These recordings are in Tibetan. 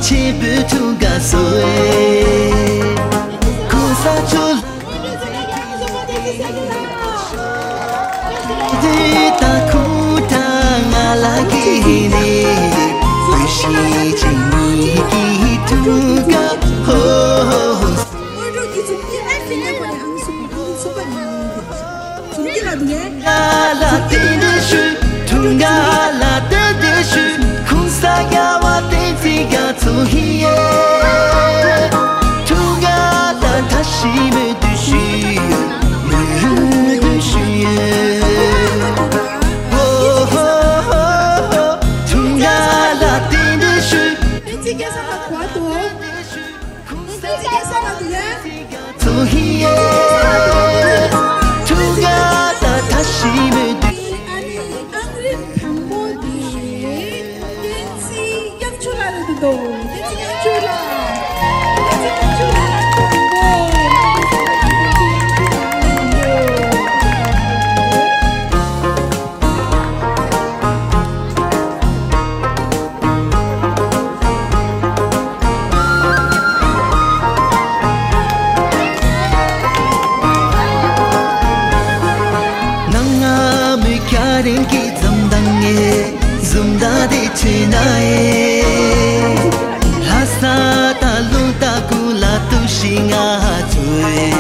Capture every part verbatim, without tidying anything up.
ཆེན་པོའི་འཁྲུངས་སྐར་བཟོས། གོང་ས་མཆོག་ལ་དེ་ད་ཁུངས་དྲངས་ང་ལ་དགོས་ནས། བོད་གཞིས་བྱེས་གཉིས་ཀྱི་འཁྲུངས་སྐར་ཧོ་ཧོ་ཧོ། འཛུམ་གྱིས་ལ་དུ་ཡེ། འཁྲུངས་སྐར་ལ་རྟེན་འབྲེལ་ཞུ། འཁྲུངས་སྐར་ལ་རྟེན་འབྲེལ་ཞུ། གོང་ས་རྒྱལ་བ་བསྟན་འཛིན་རྒྱ་མཚོ་ཡིན། འཁྲུངས་སྐར་ལ་བཀྲ་ཤིས་སྨོན་འདུན་ཞུ། སྨོན་འདུན་ཞུ། འཁྲུངས་སྐར་ལ་རྟེན་འབྲེལ་ཞུ། བསྟན་འཛིན་སྐལ་བཟང་ལགས་གོ་བ་དོ། ནང་ང་མི་ཁ་རིང་གི་འཛུམ་མདངས་ངས་འཛུམ་མདངས་དེ་ཁྲོད་ན་ཨེ། ལྷ་ས་དང་ལུང་རྟ་ཀུན་ལ་གཏུགས་ཤིང་ང་ཚོས།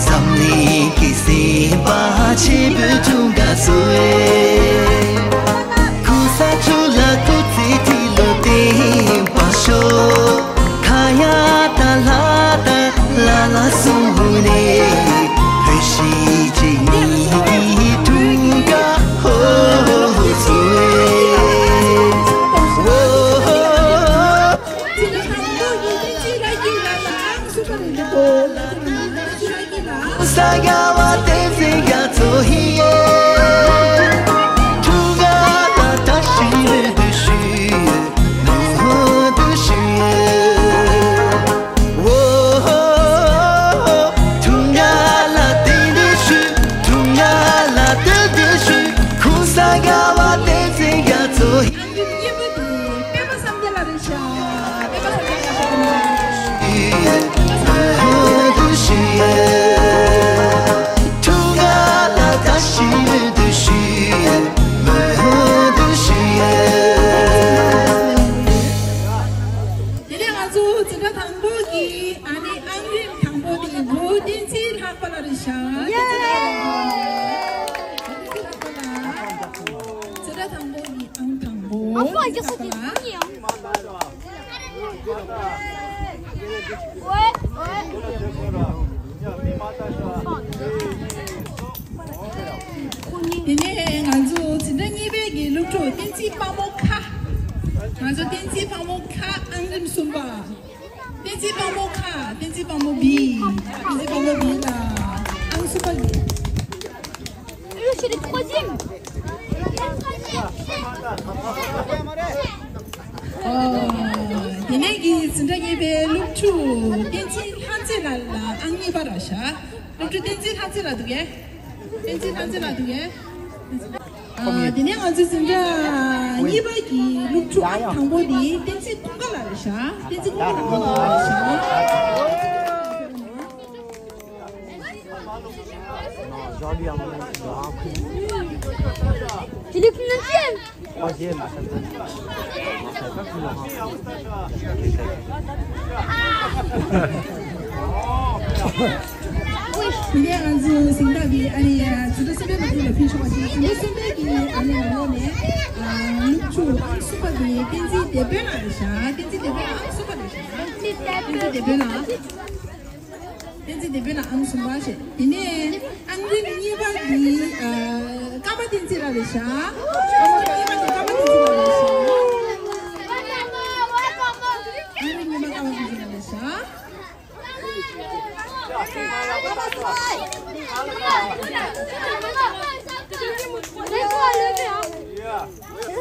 འཛམ་གླིང་གི་སེམས་པ་ཆེན་པོའི་འཁྲུངས་སྐར་བཟོས། གོང་ས་མཆོག་ལ་སྐུ་ཚེ་ཁྲི་ལོ་བརྟན་པར་ཤོག་ཁ་ཡ་དང་ལྷ་དང་ལ་ལ་སུ་ནས། བོད་གཞིས་བྱེས་གཉིས་ཀྱི་འཁྲུངས་སྐར་ཧོ་ཧོ་ཧོ་བཟོས། ཧོ་ཧོ་ཧོ། ས་རྒྱལ་བ་བསྟན་འཛིན་རྒྱ་མཚོ་ཡིས། འཁྲུངས་སྐར་ལ་བཀྲ་ཤིས་སྨོན་འདུན་ཞུ། སྨོན་འདུན་ཞུ། འོ། འཁྲུངས་སྐར་ལ་རྟེན་འབྲེལ་ཞུ། འཁྲུངས་སྐར་ལ་རྟེན་འབྲེལ་ཞུ། གོང་ས་རྒྱལ་བ་བསྟན་འཛིན་རྒྱ་མཚོ་ཡིས། ཨང་རིམ་གཉིས་པ་དེ་པད་མ་བསམ་གཏན་ལགས་རེད་ཤག་པད་མ་བསམ་གཏན་ལགས་རེད་ཤག་དེ་ནས་ང་ཚོ་འཛིན་གྲྭ་དང་པོ་གི་ཨ་ནི་ཨང་རིམ་དང་པོ་དེ་བུ་བསྟན་འཛིན་ལྷག་པ་ལགས་རེད་ཤག་བསྟན་འཛིན་ལྷག་པ་ལགས། འཛིན་གྲྭ་དང་པོ་གི་ཨང་དང་པོ། ཨ་ཕ་ཡག་ས་དེ་ཡང་། དེ་ནས་ང་ཚོ་འཛིན་གྲྭ་གཉིས་པའི་གི་སློབ་ཕྲུག་བསྟན་འཛིན་དཔའ་མོ་ཁ། ང་ཚོ་བསྟན་འཛིན་དཔའ་མོ་ཁ་ཨང་རིམ་གསུམ་པ། བསྟན་འཛིན་དཔའ་མོ་ཁ། བསྟན་འཛིན་དཔའ་མོ་བི། བསྟན་འཛིན་དཔའ་མོ་བི་ལ་ཨང་གསུམ་པ་གི། ཨོ། དེ་ནས་ཀྱི་འཛིན་གྲྭ་གཉིས་པའི་སློབ་ཕྲུག་བསྟན་འཛིན་ལྷ་མཛེས་ལགས་ལ་ཨང་གཉིས་པ་རག་ཤག་སློབ་ཕྲུག་བསྟན་འཛིན་ལྷ་མཛེས་ལགས་འདུག་གས། བསྟན་འཛིན་ལྷ་མཛེས་ལགས་འདུག་གས། ཨ། དེ་ནས་ང་ཚོའི་འཛིན་གྲྭ་གཉིས་པ་གི་སློབ་ཕྲུག་ཨང་དང་པོ་དེ་བསྟན་འཛིན་ཀུན་དགའ་ལགས་རེད་ཤག་བསྟན་འཛིན་ཀུན་དགའ་ལགས་རེད་ཤག Il est combien? དེ་ནས་ང་ཚོ་གཟེངས་རྟགས་འདི་ཨ་ནི་འཛིན་གྲྭ་གསུམ་པའི་ནང་ལ་ཕུལ་ཆོག་པ་ཞིག་འཛིན་གྲྭ་གསུམ་པའི་གི་ཨ་ནི་ནང་ལོགས་ནས་སློབ་ཕྲུག་ཨང་གསུམ་པ་དེ་བསྟན་འཛིན་བདེ་དཔོན་ལགས་རེད་ཤག་བསྟན་འཛིན་བདེ་དཔོན་ལགས་ཨང་གསུམ་པ་རེད་ཤག་བསྟན་འཛིན་བདེ་དཔོན་ལགས། བསྟན་འཛིན་བདེ་དཔོན་ལགས་ཨང་གསུམ་པ་བྱས། དེ་ནས་ཨང་རིམ་གཉིས་པ་འདི་ཨ་ཀརྨ་བསྟན་འཛིན་ལགས་རེད་ཤག་ཨང་རིམ་གཉིས་པ་འདི་ཀརྨ་བསྟན་འཛིན་ལགས་རེད་ཤག་ཨང་རིམ་གཉིས་པ་ཀརྨ་བསྟན་འཛིན་ལགས་རེད་ཤག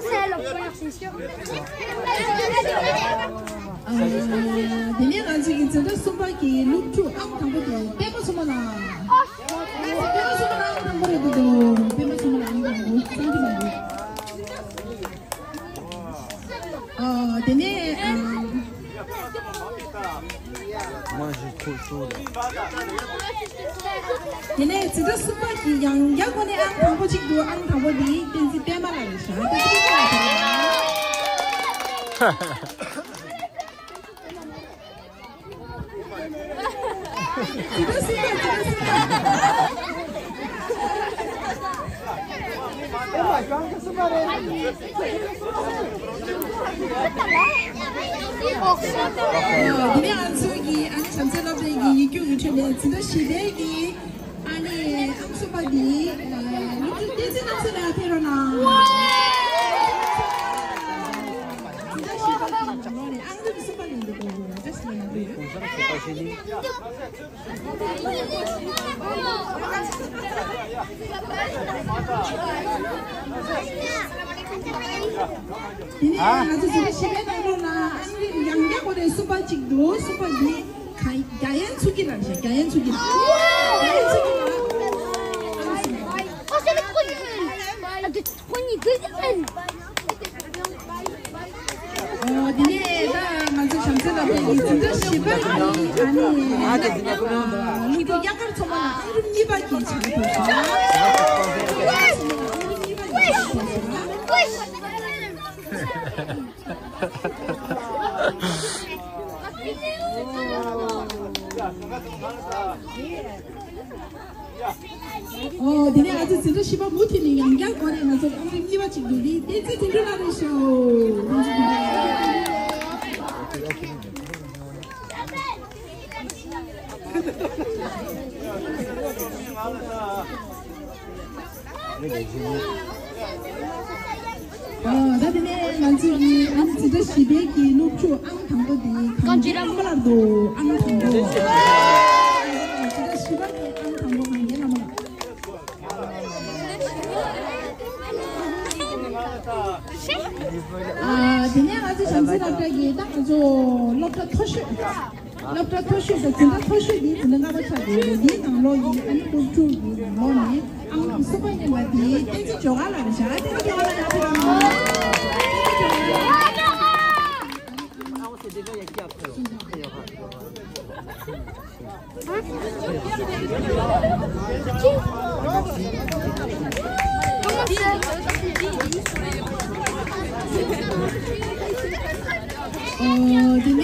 C'est la première session. ཨ། དེ་ནས་ང་ཚོའི་འཛིན་གྲྭ་གསུམ་པ་གི་སློབ་ཕྲུག་ཨང་དང་པོ་དེ་པད་མ་མཚོ་མོ་ལགས། པད་མ་མཚོ་མོ་ལགས་ཨང་དང་པོ་རེད་འདུག་པད་མ་མཚོ་མོ་ལགས་ཨང་དང་པོ་བསམ་གྱི་མ་འདུག་ཨ། དེ་ནས་ཨ། དེ་ནས་འཛིན་གྲྭ་གསུམ་པ་གི་ཡང་བསྐྱར་ཁོ་ནས་ཨང་དང་པོ་གཅིག་འདུག་ཨང་དང་པོ་འདི་བསྟན་འཛིན་པད་མ་ལགས་རེད་ཤག་བསྟན་འཛིན་པད་མ་ལགས་རེད། འཛིན་གྲྭ་གསུམ་པ། འཛིན་གྲྭ་གསུམ་པ། འདི་ནས་ང་ཚོ་གི་ཨ་ནི་བྱམས་བརྩེ་སློབ་གྲྭའི་གི་ཡིག་རྒྱུགས་ཀྱི་ཁྲོད་ནས་འཛིན་གྲྭ་བཞི་པའི་གི་ཨ་ནི་ཨང་གསུམ་པ་འདི་སློབ་ཕྲུག་བསྟན་འཛིན་རྣམ་གསལ་ལགས་ཕེབས་རོགས་གནང་། འཛིན་གྲྭ་བཞི་པ་གི་ནང་ལོགས་ནས་ཨང་རིམ་གསུམ་པ་ལ་འདུག་གོ། ཇ་སི་ལ་ཡང་འདུག་ཡོད། དེ་ནས་ང་ཚོ་འཛིན་གྲྭ་བཞི་པའི་ནང་ལོགས་ལ་ཨང་རིམ་ཡང་བསྐྱར་སྒོ་ནས་གསུམ་པ་གཅིག་འདུག་གསུམ་པ་འདི་ག་རྒྱ་ཡན་ཚུགས་ཀྱི་ལགས་ཤག་རྒྱ་ཡན་ཚུགས་ཀྱི་ལགས། རྒྱ་ཡན་ཚུགས་ཀྱི་ལགས། ཨང་གསུམ་པ། ཁོ་ནི་གི་ཨན། ཨོ། དེ་ནས་ད་ང་ཚོ་བྱམས་བརྩེ་ལགས་ཀྱི་འཛིན་གྲྭ་བཞི་པ་ཡི་ཨ་ནི་ཨ་ནི་སློབ་ཕྲུག་དབྱར་ཁར་ཚོགས་པ་ནང་ཨང་རིམ་གཉིས་པ་གི་བྱ་དགའ་ཐོབ་སོང་། ཨོ། དེ་ནས་ང་ཚོ་འཛིན་གྲྭ་བཞི་པ་མུ་མཐུད་ནས་ཡང་བསྐྱར་སྒོ་ནས་ང་ཚོ་ཨང་རིམ་གཉིས་པ་གཅིག་འདུག་འདི་བསྟན་འཛིན་དོན་གྲུབ་ལགས་རེད་ཤག་ཨ། ད་དེ་ནས་ང་ཚོ་གི་ཨ་ནི་འཛིན་གྲྭ་བཞི་པའི་གི་སློབ་ཕྲུག་ཨང་དང་པོ་དེ་གངས་ཅན་བླ་མ་ལགས་འདུག་ཨང་དང་པོ། གངས་ཅན་བླ་མ་ལགས། འཛིན་གྲྭ་བཞི་པ་གི་ཨང་དང་པོ་གངས་ཅན་བླ་མ་ལགས། ཨ། དེ་ནས་ང་ཚོ་བྱམས་བརྩེ་སློབ་གྲྭ་གི་ད་ང་ཚོ་སློབ་གྲྭ་མཐོ་ཤོས། སློབ་གྲྭ་མཐོ་ཤོས་དང་འཛིན་གྲྭ་མཐོ་ཤོས་འདི་འཛིན་གྲྭ་ལྔ་པ་ཆགས་ཀྱི་ཡོད་རེད། འདིའི་ནང་ལོགས་ཀྱི་ཨ་ནི་སློབ་ཕྲུག་གི་ནང་ལོགས་ནས་ཨང་གསུམ་པ་རྙེད་པ་འདི་བསྟན་འཛིན་ཇོ་ཁང་ལགས་རེད་ཤག་བསྟན་འཛིན་ཇོ་ཁང་ལགས་ཡར་ཕེབས་རོགས་གནང་། བསྟན་འཛིན་ཇོ་ཁང་ལགས། ཨོ། དེ་ནས་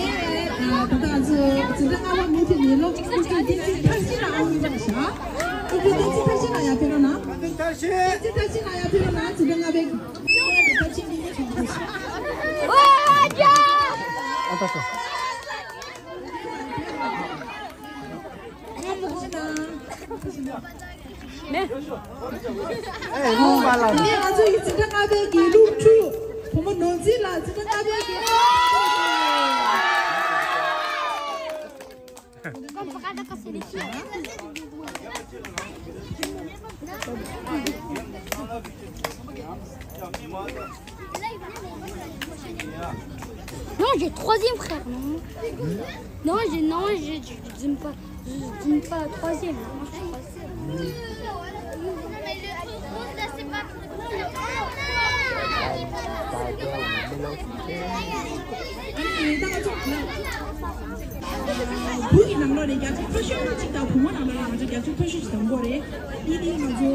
ཨ། ད་ལྟ་ང་ཚོ་འཛིན་གྲྭ་ལྔ་པ་མུ་མཐུད་ནས་སློབ་ཕྲུག་བསྟན་འཛིན་མཐར་ཕྱིན་ལགས་ཨང་གཉིས་པ་ཆགས། སློབ་ཕྲུག་བསྟན་འཛིན་མཐར་ཕྱིན་ལགས་ཡར་ཕེབས་རོགས་གནང་། བསྟན་འཛིན་མཐར་ཕྱིན། བསྟན་འཛིན་མཐར་ཕྱིན་ལགས་ཡར་ཕེབས་རོགས་གནང་། འཛིན་གྲྭ་ལྔ་པའི་མཐར་ཕྱིན་གཉིས་ཀ་ཆགས། ཨོ་ཡ། ཨེ། ལུང་པ་ལ། དེ་ནས་ང་ཚོ་ཡི་འཛིན་གྲྭ་ལྔ་པའི་གི་སློབ་ཕྲུག་བུ་མོ་ནོར་འཛིན་ལགས། འཛིན་གྲྭ་ལྔ་པའི་གི། Non, j'ai troisième frère, non. Non, j'ai, non, j'ai, je dîne pas, je dîne pas troisième. Non, je suis troisième. བུ་ཡི་ནང་ལོགས་ནས་རྒྱ་ཆེ་མཐོ་ཤོས་ཀྱི་གཅིག་དང་བུ་མོ་ནང་ལོགས་ནས་ང་ཚོ་རྒྱ་ཆེ་མཐོ་ཤོས་ཀྱི་དང་པོ་རེད། འདི་ནི་ང་ཚོ་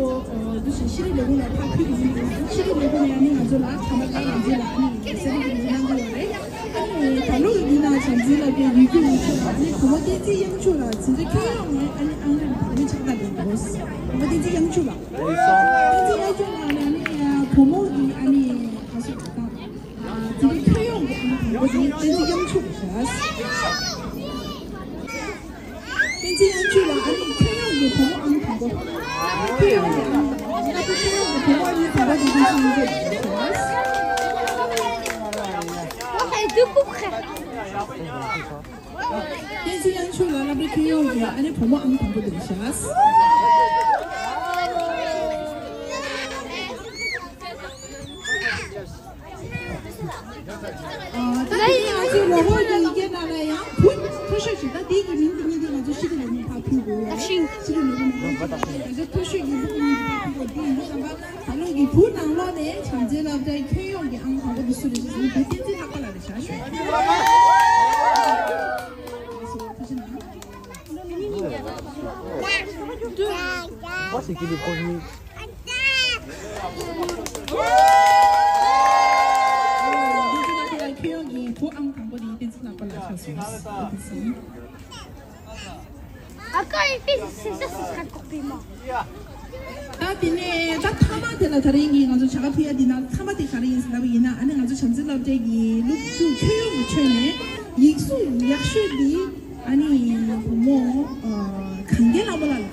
འདི་བཞིན་ཤེས་རིག་ལས་ཁུངས་ལ་ཕར་ཕུལ་གྱི་ཡིན། ཤེས་རིག་ལས་ཁུངས་ནས་ཡང་ནི་ང་ཚོ་ལ་ཐ་མ་ལྟར་ང་ཚོ་ལ་ནི་གསལ་སྟོན་གནང་གི་ཡོད་རེད། ཨ་ནི་ད་ལོ་ཡིན་ན་བྱམས་བརྩེ་ལགས་ཀྱི་ཡིག་རྒྱུགས་ཡིག་ཆ་ལ་ནི་བུ་མོ་བསྟན་འཛིན་དབྱངས་ཕྱུག་ལགས་འཛིན་གྲྭ་ཁྱོན་ཡོངས་ནས་ཨ་ནི་ཨང་རིམ་བདུན་ཕྱག་རྟགས་ལེན་འདུག་བུ་མོ་བསྟན་འཛིན་དབྱངས་ཕྱུག་ལགས། བསྟན་འཛིན་དབྱངས་ཕྱུག་ལགས་ནི་ཨ་ནི་བུ་མོ་གི་ཨ་ནི་ག་ཤེད་དང་། འཛིན་གྲྭ་ཁྱོན་ཡོངས་ཀྱི་ཨང་དང་པོ་དེ་བསྟན་འཛིན་དབྱངས་ཕྱུག་རེད། བསྟན་འཛིན་དབྱངས་ཕྱུག་ལགས་ཨ་ནི་ཁྱོན་ཡོངས་ཀྱི་བུ་མོ་ཨང་དང་པོ། ཁྱོན་ཡོངས་ཀྱི་ཨང་དང་པོ། སློབ་གྲྭ་ཁྱོན་ཡོངས་ཀྱི་བུ་མོ་ཨང་དང་པོ་དེ་བསྟན་འཛིན་དབྱངས་ཕྱུག་རེད། བསྟན་འཛིན་དབྱངས་ཕྱུག་ལགས་སློབ་གྲྭ་ཁྱོན་ཡོངས་ཀྱི་ཨ་ནི་བུ་མོ་ཨང་དང་པོ་དེ་རེད་ཤག་ཨ། ད་དེ་ནས་ང་ཚོའི་ལོ་འཁོར་གྱི་ཡི་གེ་ནང་ལ་ཡང་བུ་མཐོ་ཤོས་ཤིག་ད་དེ་གི་མིང་དེ་གཉིས་དེ་ང་ཚོ་ཤེས་རིག་ལས་ཁུངས་ཕར་ཕུལ་དགོས། ཤེས་རིག་ལས་ཁུངས་ནང་ལ་ང་ཚོ་མཐོ་ཤོས་ཀྱི་བུ་གཉིས་དེ་ཕར་ཕུལ་དགོས། དེ་ཡིན་དུས་ཙམ་པ་ད་ལོ་གི་བུ་ནང་ལོགས་ནས་བྱམས་བརྩེ་སློབ་གྲྭའི་ཁྱོན་ཡོངས་ཀྱི་ཨང་དང་པོ་དེ་སུ་རེད་ཟེར་ན་བུ་བསྟན་འཛིན་ལྷག་པ་ལགས་རེད་ཤག་ཐུགས་རྗེ་གནང་། ཞིག་གི་ལི་ཁོ་ནི། ཁྱོད་ཡོང་གི་བུ་ཨང་དང་པོ་དེ་བསྟན་འཛིན་ལགས་པ་ལ་ཆགས་སོང་། Encore une fille, c'est ça, c'est ça, compliment. ད་དེ་ནས་ད་མཐའ་མ་དེ་ལ་ད་རིང་གི་ང་ཚོ་བྱ་དགའ་ཕུལ་ཡ་འདི་ན་མཐའ་མ་དེ་ག་རེ་ཡིན་ཟེར་ལབ་པ་ཡིན་ན། ཨ་ནི་ང་ཚོ་བྱམས་བརྩེ་སློབ་གྲྭའི་གི་སློབ་ཕྲུག་ཁྱོན་ཡོངས་ཀྱི་ཁྲོད་ནས་ཡིག་གཟུགས་ཡག་ཤོས་འདི་ཨ་ནི་བུ་མོ་གངས་རྒྱལ་ལྷ་མོ་ལགས་ལ།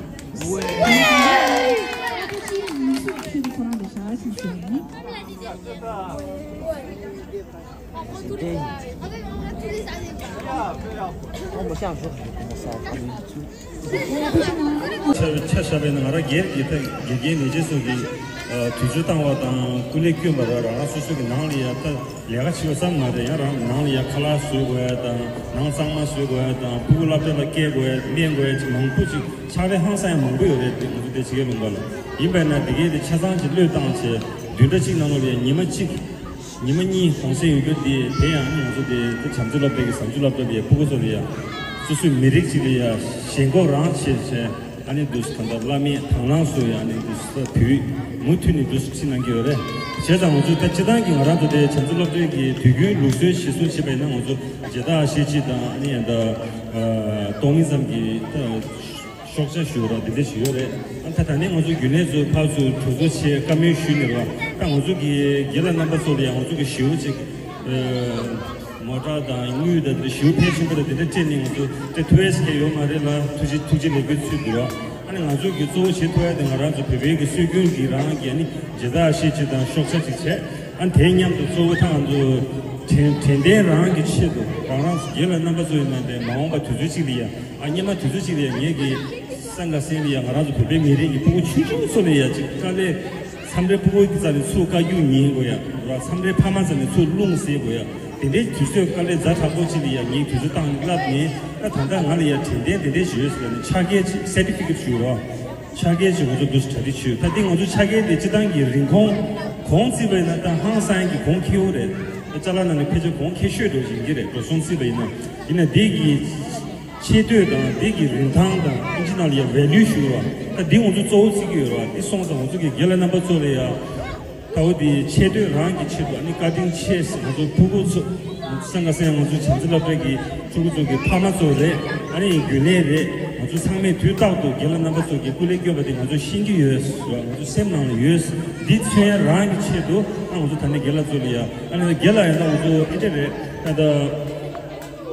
ཡིག་གཟུགས་ཁྱོན་ཁོ་རང་ལ་བཞག་ཞེས་ཞུ་ཡ་ཡིན། ཆ་ཆ་བཞག་པས་ན་ང་རང་སྒེར་གྱི་ད་དགེ་རྒན་ལས་བྱེད་ཚོ་གི་དུས་ཚོད་བཏང་བ་དང་སྐུ་ལས་བསྐྱོན་པ་ར་རང་རང་སོ་སོ་གི་ནང་ལ་ཡ་ད་ལས་ཀ་བྱེད་པ་ཙམ་མ་རེད། ཡང་རང་ནང་ལ་ཡ་ཁ་ལག་བཟོ་དགོས་ཡ་དང་ནང་གཙང་མ་བཟོ་དགོས་ཡ་དང་ཕྲུ་གུ་སློབ་གྲྭ་ལ་སྐྱེལ་དགོས་ཡ་སྨན་དགོས་ཡ་ཅིག་མང་པོ་ཅིག་ཕྱག་ལས་ཧང་སང་ཡ་མང་པོ་ཡོད་རེད། དེ་ང་ཚོ་དེ་བྱེད་ཀྱི་ལུང་པ་ལ་ཡིན་པས་ན་དེ་གའི་དེ་ཆ་ཚང་ཅིག་བློས་བཏང་བྱས་བདུན་ཕྲག་གཅིག་ནང་ལོགས་ལ་ཡ་ཉི་མ་གཅིག་ཉི་མ་གཉིས་གུང་སེང་ཡོད་རྒྱུ་དེ་དེ་ཡང་ང་ཚོ་དེ་དེ་བྱམས་བརྩེ་སློབ་གྲྭ་གི་བཟང་སྤྱོད་སློབ་གྲྭ་ལ་ཡ་ཕྲུ་གུ་ཚོ་ལ་ཡ་སོ་སོའི་མི་རིགས་གཅིག་ལ་ཡ་ཞེན་ཁོག་རང་བྱས་བྱས་ཨ་ནི་འདུག་གང་ལྟར་བླ་མེད་དང་བླངས་སུ་ཡ་ཨ་ནི་འདུག་ས་དུས་མུ་མཐུད་ནས་འདུག་ཁྲིད་གནང་གི་ཡོད་རེད། བྱས་ཙང་ང་ཚོ་ད་སྤྱི་བཏང་གི་ང་རང་ཚོ་དེ་བྱམས་བརྩེ་སློབ་གྲྭའི་གི་དུས་རྒྱུན་ལུགས་སྲོལ་གཞིར་བཟུང་བྱས་པ་ཡིན་ན་ང་ཚོ་མཇལ་དར་ཞེ་ཅིག་དང་ཨ་ནི་ཡ་ད་གཏོང་མི་ཙམ་གྱི་ད། ཤོག་བྱ་ཞུ་ར་དེ་འདྲ་ཞིག་ཡོད་རེད། ཨ་ད་ད་ནས་ང་ཚོ་རྒྱུན་ལས་ཚོ་ཕར་ཚུར་གྲོས་ཚོགས་བྱས་བཀའ་མོལ་ཞུས་ནས་ར་ད་ང་ཚོ་གི་རྒན་ལགས་རྣམ་པ་ཚོ་ལ་ཡང་ང་ཚོ་གི་ཞེ་པོ་ཅིག་མོ་ཊ་དང་དངུལ་དང་དེ་འདྲ་ཞེ་པོ་ཕལ་ཆེན་པོ་ར་དེ་འདྲ་སྤྲད་ནས་ང་ཚོ་སྤྲད་ཐུབ་ཡས་ཞིག་ཡོད་མ་རེད་ལ། ཐུགས་རྗེ་ཐུགས་རྗེ་ལེགས་འབུལ་ཚུལ་འདུག་ར། ཨ་ནི་ང་ཚོ་གི་གཙོ་བོ་བྱེད་ཐུབ་ཡས་དེ་ང་རང་ཚོ་བོད་པའི་གི་སྲོལ་རྒྱུན་གི་རང་གི་ཨ་ནི་མཇལ་དར་ཞེ་ཅིག་དང་ཤོག་བྱ་ཅིག་བྱས། ཨ་ནི་དེའི་མཉམ་དུ་གཙོ་བོ་ད་ང་ཚོ་དྲན་དྲན་རྟེན་རང་གི་ཆེད་དུ་རང་རང་ཚོ་རྒན་ལགས་རྣམ་པ་ཚོ་ཡིན་ན་དེ་མ་འོངས་པ་དུས་ཚོད་ཅིག་ལ་ཡ། ཨ་སྔོན་མ་དུས་ཚོད་ཅིག་ལ་ཡ་ངེད་ཀྱི་སང་ག་སེང་ལ་ཡ་ང་རང་ཚོ་བོད་པའི་མི་རིགས་ཀྱི་ཕྲུ་གུ་ཆུང་ཆུང་ཚོ་ལ་ཡ་ཅིག་དཀའ་ལས་མཚམས་རེ་ཕྲུ་གུ་གི་རྩ་ནས་ཚུར་བཀའ་བཀྱོན་ཉན་དགོས་ཡ་ར། མཚམས་རེ་ཕ་མ་རྩ་ནས་ཚུར་རླུང་བསལ་དགོས་ཡ། དེ་འདྲའི་དུས་ཚོད་དཀའ་ལས་ཛ་དྲག་པོ་ཅིག་ལ་ཡ་ངས་དུས་ཚོད་བཏང་བསླབས་ནས་ད་ད་ལྟ་ང་ལ་ཡ་དྲན་རྟེན་དེ་འདྲས་ཞིག་ཡོད་ཟེར་ནས་ཕྱག་འཁྱེར་ཅིག་སེར་ཊི་ཕི་ཀེཊ་ཞུ་རོགས། ཕྱག་འཁྱེར་ཅིག་ང་ཚོ་འདུག་སེ་གྲ་སྒྲིག་བྱོས། ད་འདི་ང་ཚོ་ཕྱག་འཁྱེར་དེ་སྤྱི་བཏང་གི་རིན་གོང་གོང་བརྩིས་པ་ཡིན་ན་ད་ཧང་སང་གི་གོང་ཁེ་པོ་རེད། ད་ཅ་ལག་ནང་ནས་ཕལ་ཆེར་གོང་ཁེ་ཤོས་འགྲོ་བཞིན་གྱི་རེད། འགྲོ་སོང་བརྩིས་པ་ཡིན་ན། ཡིན་ན་འདི་གི་ཆེ་བསྟོད་དང་འདི་གི་རིན་ཐང་དང་ཨིན་ཇི་ནང་ལ་ཡ་ཝེ་ལུ་ཞུ་བ་ད་འདི་ང་ཚོ་གཙོ་བོ་བརྩི་གི་ཡོད་རེད་བ། འདི་སོང་ཙང་ང་ཚོ་གི་རྒན་ལགས་རྣམ་པ་ཚོ་ལ་ཡ། ད་འོ་དེ་ཆེ་བསྟོད་རང་གི་ཆེད་དུ་ཨ་ནི་བཀའ་དྲིན་ཆེ་ཟེར། ང་ཚོ་ཕྲུ་གུ་ཚོ་སང་ག་སེང་ང་ཚོ་བྱམས་བརྩེ་སློབ་གྲྭ་གི་ཕྲུ་གུ་ཚོ་གི་ཕ་མ་ཚོ་རེད། ཨ་ནི་རྒྱུན་ལས་རེད། ང་ཚོ་ཚང་མས་དུས་རྟག་ཏུ་རྒན་ལགས་རྣམ་པ་ཚོ་གི་སྐུ་ལས་བསྐྱོན་པ་དེ་ང་ཚོ་ཤེས་ཀྱི་ཡོད་ཟེར་བ། ང་ཚོ་སེམས་ནང་ལ་ཡོད་ཟེར། འདི་མཚོན་ཡ་རང་གི་ཆེད་དུ་ཨ་ང་ཚོ་ད་ནི་རྒན་ལགས་ཚོ་ལ་ཡ་ཨ་ནི་རྒན་ལགས་ཡང་ད་ང་ཚོ་ཨེ་འདྲ་རེད་ད་ད།